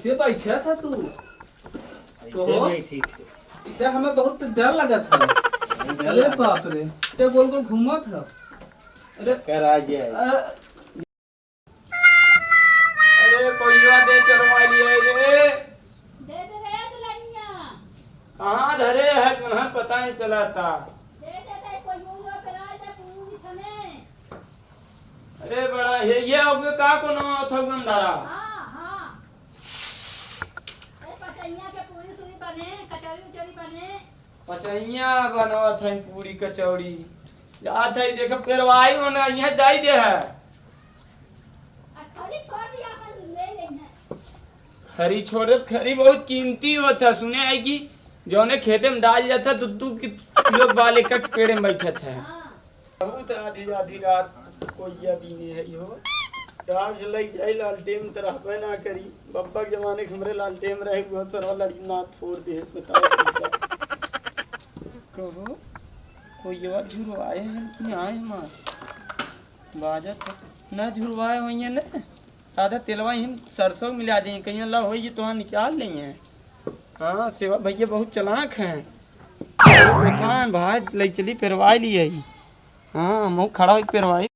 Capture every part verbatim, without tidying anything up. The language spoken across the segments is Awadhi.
से बैठा था तू? ऐसे तो बैठी थे। इधर हमें बहुत डर लगा था। नहीं, डर अरे लगा। बाप रे, इधर गोल गोल घूमा था। अरे चक्कर आ गया है। अ-, अरे कोइया दे करवा लिए रे। दे दे रे दुल्हनिया। कहाँ धरे है, कहाँ पता नहीं चला था। दे दे रे कोइया पे राजा पूरी समय। अरे बड़ा हे, ये अब का कोनो अथौगन धरा? हाँ, हाँ। अरे पचैया के पूरी सूरी बने, कचौरी उचौरी बने। पचैया बनवत है पूरी कचौरी। जात है देख पेरवाई होना, यहाँ दाई दे है। आ खरी छोड़ दिया, अपन ले लेना। खरी छोड़ दे, खरी बहुत कीमती होत है। सुने है कि जौने खेते में डाल जात है, दू दू किलो बाल एक एक पेड़ में बैठत है। हाँ। बहुत आधी आधी रात कोइया बीने है हो। डाल से लग जाए लालटेन त रहबे ना करी। बब्बा के जमाने के हमरे लालटेन रहे, वो सरवा लड़ी ना फोड़ दे, बताओ शीशा। कहो, कोइया झुरवाए हैं कि ना आए हमार? बाजत तो ना झुरवाए होइए ना। आधा तेलवा ही हम सरसों मिला दें, कहीं ला होई तो वहाँ निकाल लेंगे। हाँ, सेवा भैया बहुत चालाक हैं। बहुत उठान भाई, ले चली पेरवाई लिए ही। हाँ, हम खड़ा होई पेरवाई।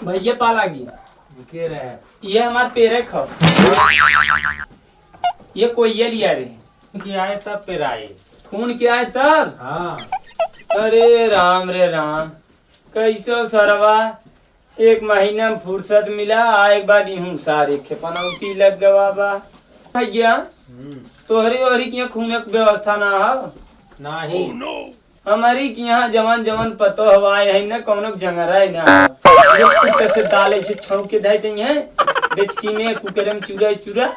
भैया पालागी। के रहे? ये हमार पेरे खो। ये कोइया लिया रे। खून के आए तब पेराए। खून के आए तब? हाँ। अरे राम रे राम, कैसो सरवा, एक महीना में फुर्सत मिला, आए के बाद यूं सारे के पनौती लग गवा बा। भैया, हम्म। तोहरे ओहरी के यहाँ खूने के व्यवस्था ना हो? नाही। हमारी के यहाँ जवन जवन पतोह आए है ना, कौनो के जंगरा है ना। लोग कुत्ते से दाले से छौंक के धै देंगे, डेचकी में, कुकर में चूरा चूरा।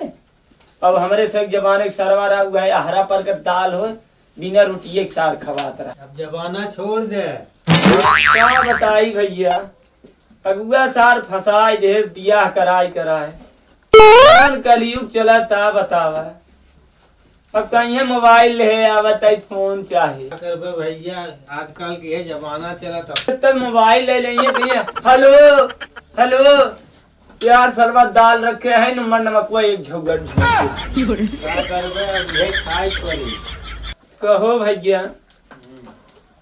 अब हमरे सब जमाने के सरवा रहा हुआ है, अहरा पर के दाल हो, बिना रोटिए के सार खवात रहा। अब जमाना छोड़ दे। का बताई भैया, अगुआ सार फंसाए देहे, बियाह कराए कराए। कौन कलयुग चला ता बतावा। अब कहीं मोबाइल ले आवा, तई फोन चाहे। का करबे भैया, आजकल के ये जमाना चला था। तब मोबाइल ले लेंगे, कहिए, "हेलो, हेलो।" यार, सरवा दाल रखे हैं, नमक नमकवा एक झौगट झौगट। का करबे, अब ये खाए पड़ी। कहो भैया, हम्म।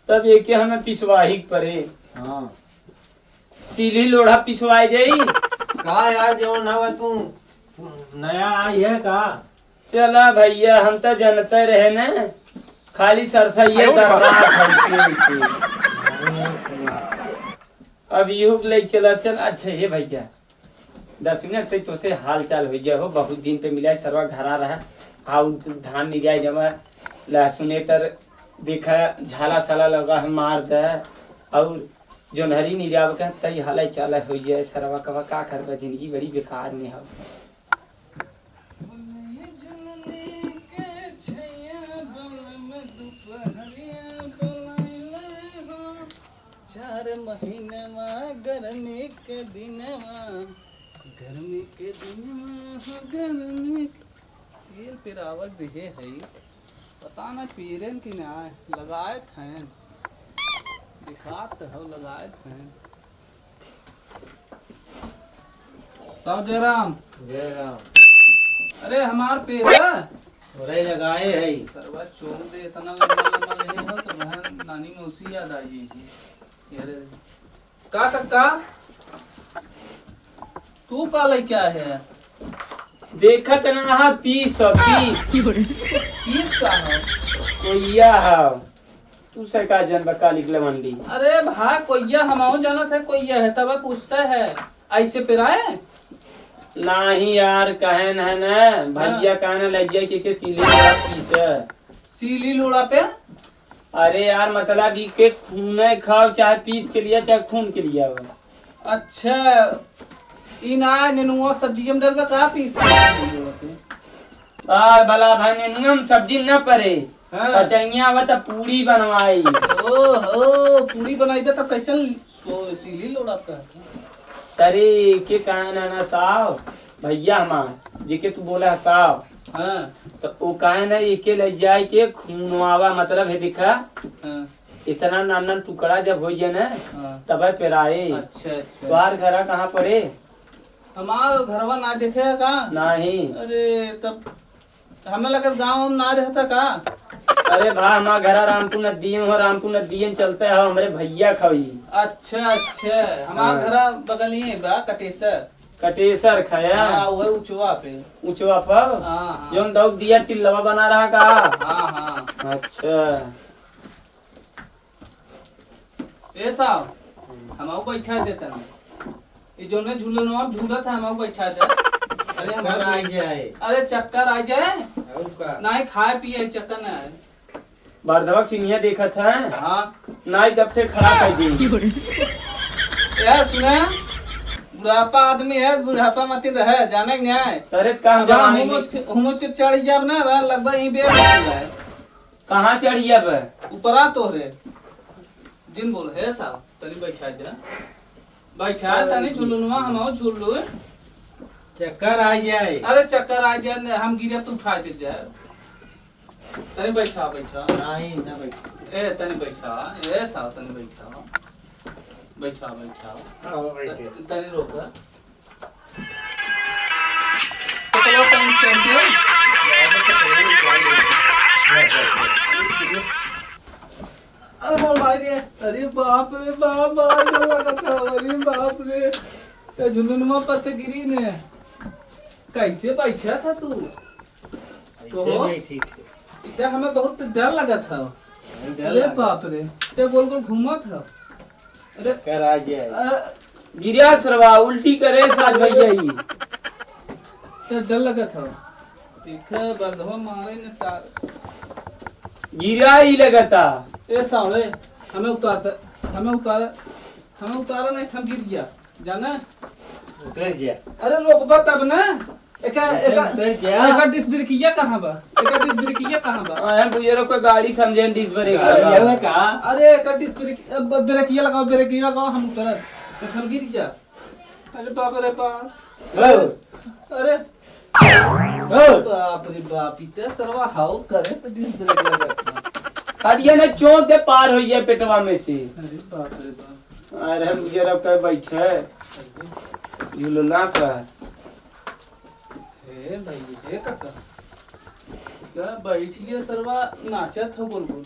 तब ये के हमें पिसवाही के पड़े। हाँ। सीली लोढ़ा पिसवाए जाई। का यार, जवन हवा तू नया आई है का? चला भैया, हम तो जनते रहे न, खाली सरसैया दर्रा है, इसे, इसे। अब यूं ले चला, चल। अच्छा हे भैया, दस मिनट तक तोसे हाल चाल हो गया हो, बहुत दिन पे मिला है, सरवा घरा रहा, आउ धान निराई जमा, लहसुने तर देखा झाला साला लगा है, मार दे, और जोनहरी निराव का तई हाल चाल हो जाए, सरवा कवा का करबा, जिंदगी बड़ी बेकार में हो। चार महीनवा गर्मी के दिनवा, गर्मी के दिन में हो, गर्मी के तेल पेरावत दिहे है, पता ना पेरेन कि ना, लगाए थैन, दिखात हो लगाए थैन। साहु जयराम। जयराम। अरे हमार पेरा। अरे लगाए है। सरवा चोंग दे, इतना लंबा लंबा नहीं हो तो बहन नानी मौसी याद आ जाएगी। अरे का कक्का, तू का लइके आए है? देखत ना हा, पीस ह, पीस। पीस का ह? कोइया ह। तू से का जनबा का निकले मंडी? अरे भाई, कोइया हमहू जानत है, कोइया है, तब पूछते है। ऐसे पेराए? नाही यार, कहे न है ना, भैया हाँ। कहे न लग जाए कि के सीली लोड़ा पीस है। सीली लोड़ा पे? अरे यार, मतलब ई के खूने खाओ, चाहे पीस के लिए, चाहे खून के लिए हो। अच्छा, ई ना नेनुआ सब्जी में डलबा का पीस के? आ, भला भाई, नेनुआ में सब्जी न परे। हाँ। पचैया आवा त पूड़ी बनवाई। ओहो, पूड़ी बनाई बे, तब कैसे सो-, सीली लोड़ा का? अरे, के कहे ना, ना साव, भैया हमार, जेके तू बोला है साव। हाँ। त वो कहे ना, एके ले जाए के खूनवावा, मतलब है, देखा, हाँ। इतना नान नान टुकड़ा जब हो जाए ना, हाँ। तबे पेराए। अच्छा, अच्छा। तोहार घरा कहाँ पड़े? हमार घरवा ना देखे है का? नाही। अरे, तब हमें लगत गाँव में ना रहता का? अरे भा, हमार घरा रामपुर नदिये में हो, रामपुर नदिये में चलते हो, हमरे भैया खई। अच्छा, अच्छा, हमार हाँ। घरा बगलिए बा, कटेसर। कटेसर खाया? हाँ, वही उचवा पे। उचवा पर? हाँ, हाँ। जौन दौद दिया टिल्लवा बना रहा का? हाँ, हाँ। अच्छा। ए साहब, हम्म। हमहू बैठा देता ना। ये जौने झूलनवा में झूलत है, हमहू बैठा दे। अरे, चक्कर हमारे आ जाए। अरे, चक्कर आ जाए? और का? नाही, खाए पिए चक्कर ना आए। बर्दवा सिंहिया देखत है? हाँ। नाही, कब से खड़ा कर दी। यार, सुना, बुढ़ापा आदमी है, बुढ़ापा मत रहे, जाने के न्याय। अरे, काम अब हम जमाने हुमुच के, हुमुच के चढ़ जाब ना, बा, लगभग यहीं बेर हो जाए। कहाँ चढ़िया बे? ऊपरा तोहरे। जिन बोल, "हे साहब, तनी बैठा जा। बैठा, तनी झुलुनवा हमहू झूल लू।" चक्कर आ जाए। अरे चक्कर आ जाए, ने हम गिरे तो उठा दे जाए। तनी बैठा, बैठा। नहीं, ना बैठा। ए, तनी बैठा। ए साहब, तनी बैठा। बैठा, बैठा। हाँ, बैठे। त-, तनी रोक। चपलवा पहन के चल दियो। अरे मोर भाई रे, अरे बाप रे बाप, बाप रे लगा था, अरे बाप रे। ते झुलुनवा पर से गिरी ने। कैसे बैठा था तू? ऐसे तो बैठी थी। इधर हमें बहुत डर लगा था। नहीं, डर अरे लगा। बाप रे, ते गोल गोल घूमा था। अरे, चक्कर आ गया है। अ, गिरा सरवा, उल्टी करे साथ भैया ही। तो डर लगा था। देखा, बंधवा मारे ने सार। गिरा ही लगता। ए साले, हमें उतार दे, हमें उतार, हमें उतारा नहीं, हम गिर गया, जाना? उतर गया। अरे, रोकबा तब ना। एका, ऐसे एका, उतर जा। एका डिस्क ब्रेकिया कहाँ बा? एका डिस्क ब्रेकिया कहाँ बा? हाँ, हम बुझे रहो कोई गाड़ी समझे डिस्क ब्रेक गाड़ी लगा। है का? अरे, एका डिस्क ब्रेक, अब ब्रेकिया लगाओ, ब्रेकिया लगाओ, हम उतरब। तो हम गिर जा। अरे बाप रे बाप। हो। अरे। हो। बाप रे बाप, इतना सरवा हाउ करे तो डिस्क ब्रेक लगा। हटिया ना चोंक दे पार हो गया पेटवा में से। अरे बाप रे बाप। अरे, हम बुझे रहो कोई बैठे। झूलना पर। हे भाई, हे काका। सब बैठिए सरवा नाचत हो गोल गोल।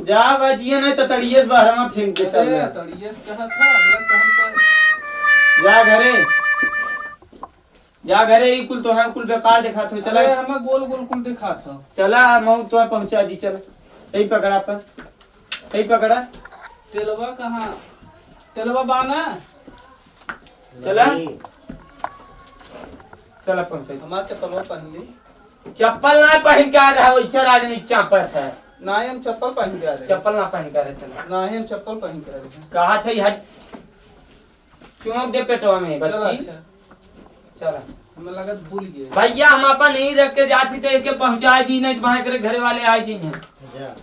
जा बचिए नहीं तो तड़िए से बाहर में फेंक देता अरे, है। तड़िए से कहा था, अगला कहन पर। जा घरे। जा घरे, ई कुल तो है, कुल बेकार दिखात हो, चला। अरे, हमें गोल गोल कुल दिखात हो। चला, मऊ तो पहुँचा दी, चला। यही पकड़ा पर। यही पकड़ा। तेलवा कहाँ? तेलवा बा ना? चला। नहीं। चला पहुंचाई। हमार चप्पलवा पहन ली। चप्पल ना पहन के आ रहा, वैसे राजनीति चापत है। ना ही हम चप्पल पहन के आ रहे। चप्पल ना पहन के आ रहे, चला। ना ही हम चप्पल पहन के आ रहे। कहा था हट, चुमक दे पेटवा में, चला, बच्ची। अच्छा। चला। हमें लगत भूल गए। भैया, हम अपन नहीं रख के जाती तो एके पहुंचा दी, नहीं तो वहाँ के घरे वाले आ जाइए। जा।